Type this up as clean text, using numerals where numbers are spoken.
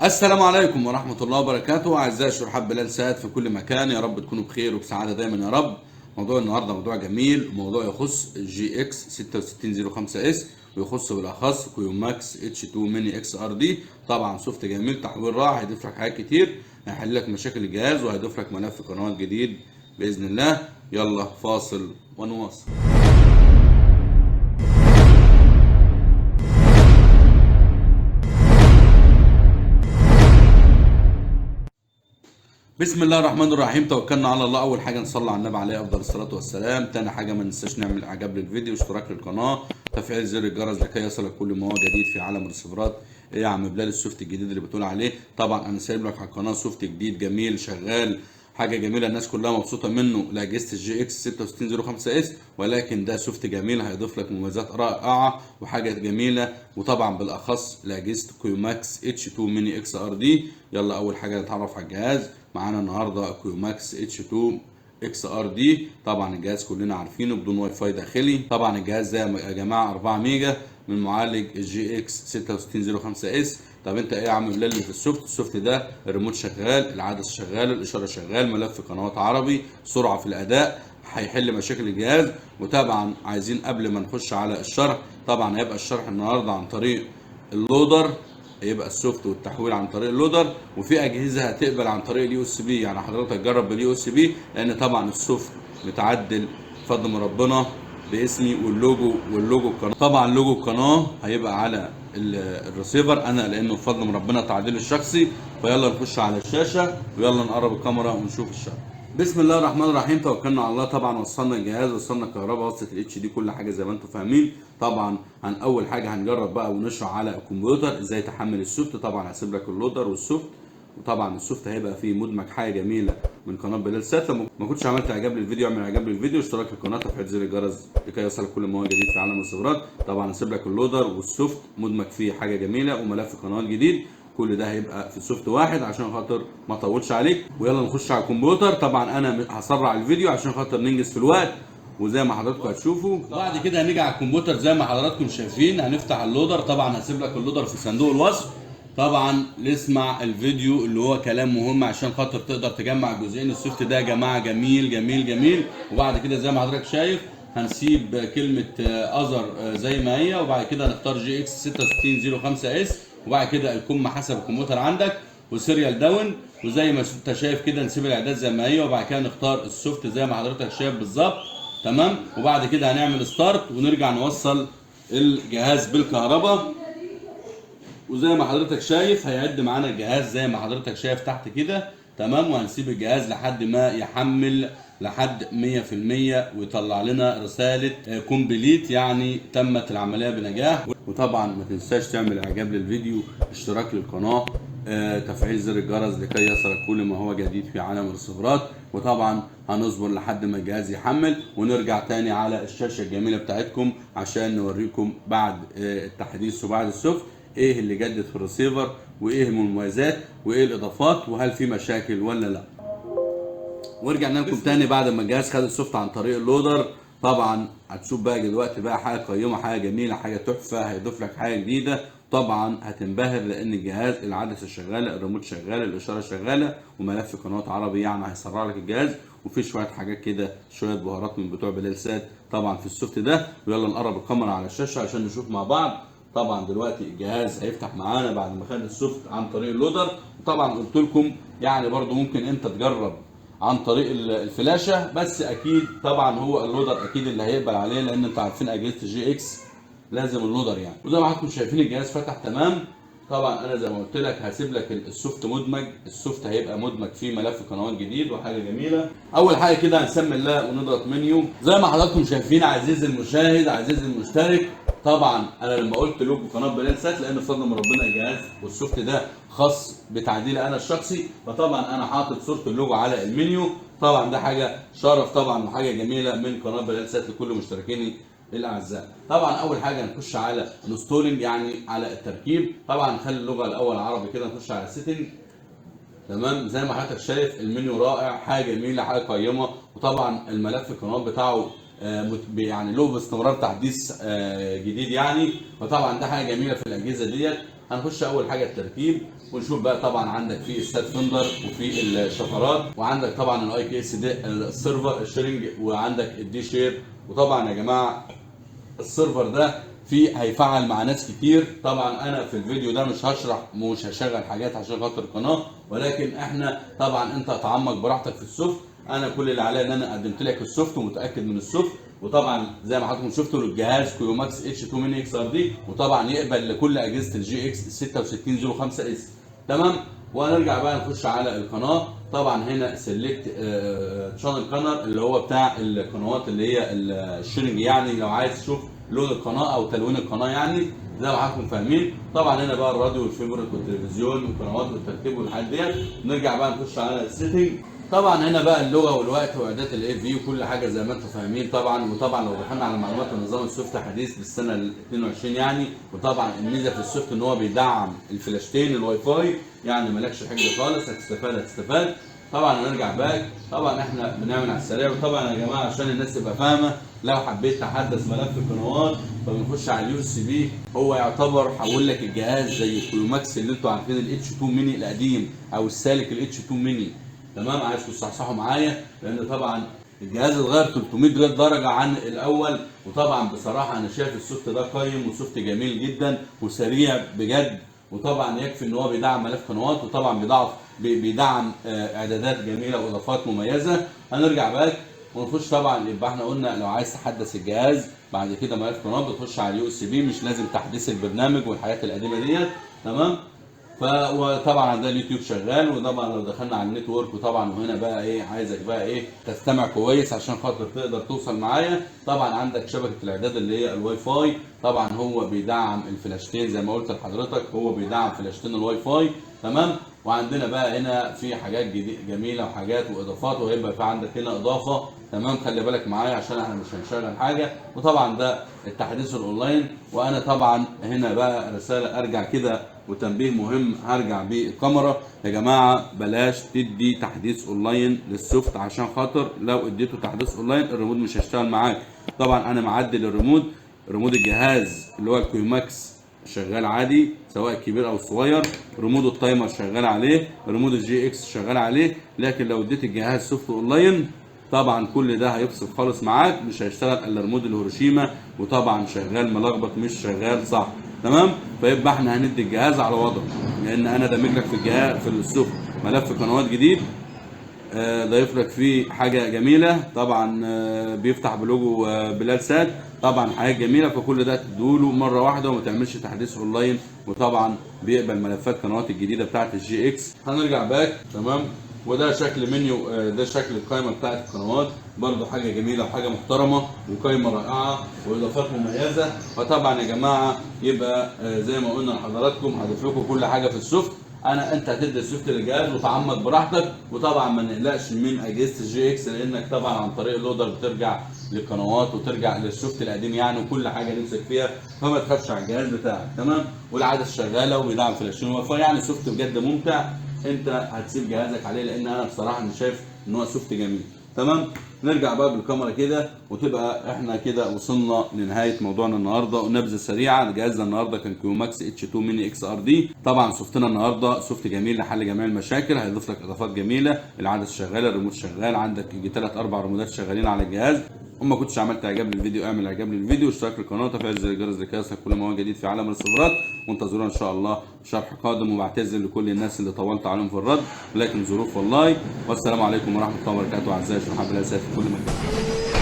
السلام عليكم ورحمة الله وبركاته، أعزائي شرحاء بلال سات في كل مكان، يا رب تكونوا بخير وبسعادة دايما يا رب. موضوع النهارده موضوع جميل، موضوع يخص GX 6605 S، ويخص بالاخص QMAX H2 mini XRD. طبعا soft جميل، تحويل رائع، هيضيف لك حاجات كتير، هيحل لك مشاكل الجهاز، وهيضيف لك ملف قنوات جديد باذن الله. يلا فاصل ونواصل. بسم الله الرحمن الرحيم، توكلنا على الله. اول حاجة نصلي على النبي عليه افضل الصلاة والسلام. تاني حاجة ما ننساش نعمل اعجاب للفيديو، اشتراك للقناة، تفعيل زر الجرس لكي يصلك كل ما هو جديد في عالم الريسيفرات. ايه يا عم بلال ال soft الجديد اللي بتقول عليه؟ طبعا انا سايب لك على القناة soft جديد جميل شغال، حاجة جميلة الناس كلها مبسوطة منه لاجهزة ال GX 6605 S، ولكن ده soft جميل هيضيف لك مميزات رائعة وحاجه جميله، وطبعا بالاخص لاجهزة QMAX H2 mini XRD. يلا اول حاجة نتعرف على الجهاز. معانا النهارده QMAX H2 XRD. طبعا الجهاز كلنا عارفينه بدون واي فاي داخلي. طبعا الجهاز ده يا جماعة 4 ميجا من معالج ال GX 6605 S. طب انت ايه يا عم بلال في ال soft؟ ال soft ده الريموت شغال، العدسة شغال، الاشارة شغال، ملف قنوات عربي، سرعة في الاداء، هيحل مشاكل الجهاز. وطبعا عايزين قبل ما نخش على الشرح، طبعا هيبقى الشرح النهارده عن طريق اللودر، هيبقى ال soft والتحويل عن طريق اللودر، وفي اجهزة هتقبل عن طريق ال USB. يعني حضرتك جرب بال USB، لان طبعا ال soft متعدل بفضل من ربنا باسمي، واللوجو القناة. طبعا لوجو القناة هيبقى على الريسيفر انا، لانه بفضل من ربنا تعديل الشخصي. فيلا نخش على الشاشة، ويلا نقرب الكاميرا ونشوف الشرح. بسم الله الرحمن الرحيم، توكلنا على الله. طبعا وصلنا الجهاز، وصلنا الكهرباء، وصلت ال HD، كل حاجة زي ما انتم فاهمين. طبعا اول حاجة هنجرب بقى ونشرح على الكمبيوتر ازاي تحمل ال soft. طبعا هسيب لك ال loader وال soft، وطبعا ال soft هيبقى فيه مدمج حاجة جميلة من قناة بلال سات. لو ما كنتش عملت اعجاب للفيديو، اعمل اعجاب للفيديو، اشتراك في القناة، تفعيل زر الجرس لكي يصلك كل ما هو جديد في عالم الريسيفرات. طبعا هسيب لك ال loader وال soft مدمج فيه حاجة جميلة وملف قنوات جديد. كل ده هيبقى في soft واحد عشان خاطر ما اطولش عليك. ويلا نخش على الكمبيوتر. طبعا انا هسرع الفيديو عشان خاطر ننجز في الوقت، وزي ما حضراتكم هتشوفوا بعد كده هنيجي على الكمبيوتر. زي ما حضراتكم شايفين هنفتح اللودر. طبعا هسيب لك اللودر في صندوق الوصف. طبعا نسمع الفيديو اللي هو كلام مهم عشان خاطر تقدر تجمع الجزئين. ال soft ده يا جماعة جميل جميل جميل. وبعد كده زي ما حضرتك شايف هنسيب كلمة other زي ما هي، وبعد كده هنختار GX 6605 S، وبعد كده ال COM حسب الكمبيوتر عندك، و serial down، وزي ما انت شايف كده نسيب الاعداد زي ما هي، وبعد كده نختار ال soft زي ما حضرتك شايف بالظبط. تمام. وبعد كده هنعمل start ونرجع نوصل الجهاز بالكهرباء. وزي ما حضرتك شايف هيعد معانا الجهاز زي ما حضرتك شايف تحت كده. تمام. وهنسيب الجهاز لحد ما يحمل لحد 100% ويطلع لنا رسالة complete، يعني تمت العملية بنجاح. وطبعا ما تنساش تعمل اعجاب للفيديو، اشتراك للقناة، تفعيل زر الجرس لكي يصلك كل ما هو جديد في عالم الريسيفرات. وطبعا هنصبر لحد ما الجهاز يحمل ونرجع تاني على الشاشة الجميلة بتاعتكم عشان نوريكم بعد التحديث وبعد ال soft ايه اللي جدد في الريسيفر، وايه المميزات، وايه الاضافات، وهل في مشاكل ولا لا. ورجعنا لكم تاني بعد ما الجهاز خد ال soft عن طريق اللودر. طبعا هتشوف بقى دلوقتي بقى حاجة قيمة، حاجة جميلة، حاجة تحفة، هيضيف لك حاجة جديدة. طبعا هتنبهر لان الجهاز العدسة شغالة، الريموت شغال، الاشارة شغالة، وملف قنوات عربي، يعني هيسرع لك الجهاز. وفي شوية حاجات كده، شوية بهارات من بتوع بلال سات طبعا في ال soft ده. ويلا نقرب الكاميرا على الشاشة عشان نشوف مع بعض. طبعا دلوقتي الجهاز هيفتح معانا بعد ما خد ال soft عن طريق اللودر. وطبعا قلت لكم يعني برضو ممكن انت تجرب عن طريق الفلاشه، بس اكيد طبعا هو اللودر اكيد اللي هيقبل عليه، لان انتوا عارفين اجهزة ال GX لازم اللودر يعني. وزي ما حضراتكم شايفين الجهاز فتح تمام. طبعا انا زي ما قلت لك هسيب لك ال soft مدمج، ال soft هيبقى مدمج فيه ملف قنوات جديد وحاجه جميلة. اول حاجة كده هنسمي الله ونضغط منيو. زي ما حضراتكم شايفين عزيزي المشاهد عزيزي المشترك، طبعا انا لما قلت لوجو قناة بلال سات لان بفضل من ربنا الجهاز وال soft ده خاص بتعديلي انا الشخصي، فطبعا انا حاطط صوره اللوجو على المنيو. طبعا ده حاجة شرف طبعا وحاجه جميلة من قناة بلال سات لكل مشتركيني الاعزاء. طبعا اول حاجة نخش على installing، يعني على التركيب. طبعا نخلي اللغة الاول عربي كده، نخش على setting. تمام. زي ما حضرتك شايف المنيو رائع، حاجة جميلة، حاجة قيمة. وطبعا الملف القنوات بتاعه يعني له باستمرار تحديث جديد يعني، فطبعا ده حاجة جميلة في الاجهزة ديت. هنخش اول حاجة التركيب ونشوف بقى. طبعا عندك في ال SAT finder وفي الشفرات، وعندك طبعا ال IKS دي ال server ال sharing، وعندك ال D-Share. وطبعا يا جماعة ال server ده في هيفعل مع ناس كتير. طبعا انا في الفيديو ده مش هشرح، مش هشغل حاجات عشان خاطر القناة، ولكن احنا طبعا انت تعمق براحتك في ال soft. انا كل اللي عليا ان انا قدمت لك ال soft ومتاكد من ال soft. وطبعا زي ما حضراتكم شفتوا الجهاز Qmax H2 mini XRD، وطبعا يقبل لكل اجهزة ال GX 6605 S. تمام. وهنرجع بقى نخش على القناة. طبعا هنا select channel color اللي هو بتاع القنوات اللي هي ال sharing، يعني لو عايز تشوف لون القناة او تلوين القناة، يعني زي ما حضراتكم فاهمين. طبعا هنا بقى الراديو وال favorite والتلفزيون والقنوات والترتيب والحاجات ديت. نرجع بقى نخش على ال setting. طبعا هنا بقى اللغة والوقت واعدادات ال AV وكل حاجة زي ما انتم فاهمين طبعا. وطبعا لو دخلنا على معلومات النظام، ال soft حديث بالسنة ال 22 يعني. وطبعا الميزة في ال soft ان هو بيدعم الفلاشتين الواي فاي، يعني مالكش حاجة خالص، هتستفاد هتستفاد. طبعا هنرجع back. طبعا احنا بنعمل على السريع. وطبعا يا جماعة عشان الناس تبقى فاهمه، لو حبيت تحدث ملف القنوات فبنخش على ال USB. هو يعتبر حول لك الجهاز زي ال Qmax اللي انتوا عارفين ال H2 mini القديم او السالك ال H2 mini. تمام. عايزكم تصحصحوا معايا لان طبعا الجهاز اتغير 300 درجه عن الاول. وطبعا بصراحة انا شايف ال soft ده قيم و soft جميل جدا وسريع بجد. وطبعا يكفي ان هو بيدعم ملف قنوات، وطبعا بيدعم اعدادات جميلة واضافات مميزة. هنرجع back ونخش. طبعا يبقى احنا قلنا لو عايز تحدث الجهاز بعد كده ملف قنوات بتخش على ال USB، مش لازم تحديث البرنامج والحاجات القديمة ديت. تمام. وطبعا عندنا اليوتيوب شغال. وطبعا لو دخلنا على ال network، وطبعا وهنا بقى ايه، عايزك بقى ايه تستمع كويس عشان خاطر تقدر توصل معايا. طبعا عندك شبكة الاعداد اللي هي الواي فاي. طبعا هو بيدعم الفلاشتين زي ما قلت لحضرتك، هو بيدعم فلاشتين الواي فاي. تمام. وعندنا بقى هنا في حاجات جميلة وحاجات واضافات، وهيبقى في عندك هنا اضافه. تمام. خلي بالك معايا عشان احنا مش هنشغل حاجة. وطبعا ده التحديث الاونلاين. وانا طبعا هنا بقى رسالة ارجع كده وتنبيه مهم، هرجع بالكاميرا يا جماعة، بلاش تدي تحديث online لل soft عشان خاطر لو اديته تحديث اونلاين الريموت مش هيشتغل معاك. طبعا انا معدل الريموت، ريموت الجهاز اللي هو ال Qmax شغال عادي سواء الكبير او الصغير، ريموت ال timer شغال عليه، ريموت ال GX شغال عليه. لكن لو اديت الجهاز soft online طبعا كل ده هيفصل خالص معاك، مش هيشتغل الا ريموت الهيروشيما، وطبعا شغال ملخبط مش شغال صح. تمام. فيبقى احنا هندي الجهاز على وضعه، لان انا دامج لك في الجهاز في ال soft ملف قنوات جديد، ضايف لك فيه حاجة جميلة. طبعا بيفتح بلوجو بلال سات، طبعا حاجة جميلة. فكل ده تدوله مرة واحدة وما تعملش تحديث اونلاين. وطبعا بيقبل ملفات قنوات الجديدة بتاعت ال GX. هنرجع back. تمام. وده شكل منيو، ده شكل القائمة بتاعت القنوات، برضو حاجة جميلة وحاجه محترمه وقائمة رائعة واضافات مميزة. فطبعا يا جماعة يبقى زي ما قلنا لحضراتكم هضيف لكم كل حاجة في ال soft. انت هتدي ال soft للجهاز وتعمق براحتك. وطبعا ما نقلقش من اجهزة ال GX، لانك طبعا عن طريق اللودر بترجع للقنوات وترجع لل soft القديم يعني، وكل حاجة نفسك فيها، فما تخافش على الجهاز بتاعك. تمام. والعدسه شغالة وبيدعم فلاشين واي فاي، يعني soft بجد ممتع، انت هتسيب جهازك عليه، لان انا بصراحة انا شايف ان هو soft جميل. تمام. نرجع بقى بالكاميرا كده، وتبقى احنا كده وصلنا لنهاية موضوعنا النهارده. ونبذه سريعة جهازنا النهارده كان Qmax H2 mini XRD. طبعا soft نا النهارده soft جميل لحل جميع المشاكل، هيضيف لك اضافات جميلة، العدسة شغالة، الريموت شغال، عندك يجي 3 4 ريموتات شغالين على الجهاز. وما كنتش عملت اعجاب للفيديو اعمل اعجاب للفيديو، واشتراك للقناة وتفعيل زر الجرس لكي يصلك كل ما هو جديد في عالم الريسيفرات. وانتظرونا ان شاء الله شرح قادم. وبعتذر لكل الناس اللي طولت عليهم في الرد، لكن ظروف والله. والسلام عليكم ورحمة الله وبركاته اعزائي الشباب في كل مكان.